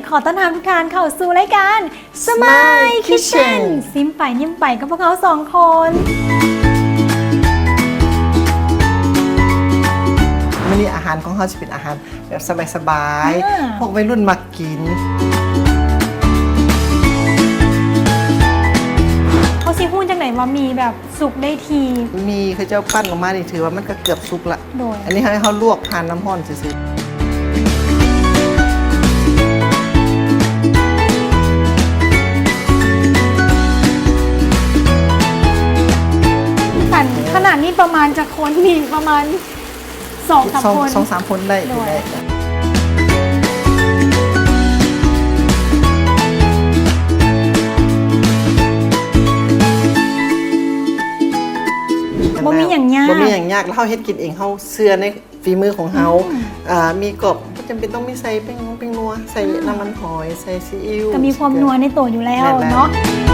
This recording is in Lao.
ຂໍຕ້ອນຮັບທຸກທ່ານເຂົ້າສູ່ລາຍການ Smile Smile Kitchen Kitchen ຊິມໄປຍິ້ມໄປກັບພວກເຮົາສອງຄົນ. ມື້ນີ້ອາຫານຂອງເຮົາຊິເປັນອາຫານແບບສະບາຍໆ ອາ ພວກໄວລຸ້ນມັກກິນ. ເຮົາຊິຮູ້ຈັ່ງໃດວ່າໝີ່ແບບສຸກໄດ້ທີ່? ໝີ່ເຂົາເຈົ້າປັ້ນອອກມານີ້ ຖືວ່າມັນກໍເກືອບສຸກລະ. ໂດຍ ອັນນີ້ໃຫ້ເຮົາລວກຜ່ານນ້ຳຮ້ອນຊື່ໆ. ອັນຂະໜາດນີ້ປະມານຈັກຄົນ? ມີປະມານສອງສາມຄົນ ສອງສາມຄົນໄດ້. ໂດຍ ໄດ້ ບໍ່ມີຫຍັງຍາກ ບໍ່ມີຫຍັງຍາກ ແລ້ວເຮົາເຮັດກິນເອງ ເຮົາເຊື່ອໃນ ຝີມືຂອງເຮົາ ອືມ ອ່າ ມີກອບ ບໍ່ຈຳເປັນຕ້ອງມີໃສ່ແປ້ງນົວ ແປ້ງນົວ ໃສ່ ອືມ ນ້ຳມັນຫອຍ ໃສ່ຊີອິ້ວ ກໍມີຄວາມນົວໃນໂຕຢູ່ແລ້ວ ແມ່ນແລ້ວ ເນາະ.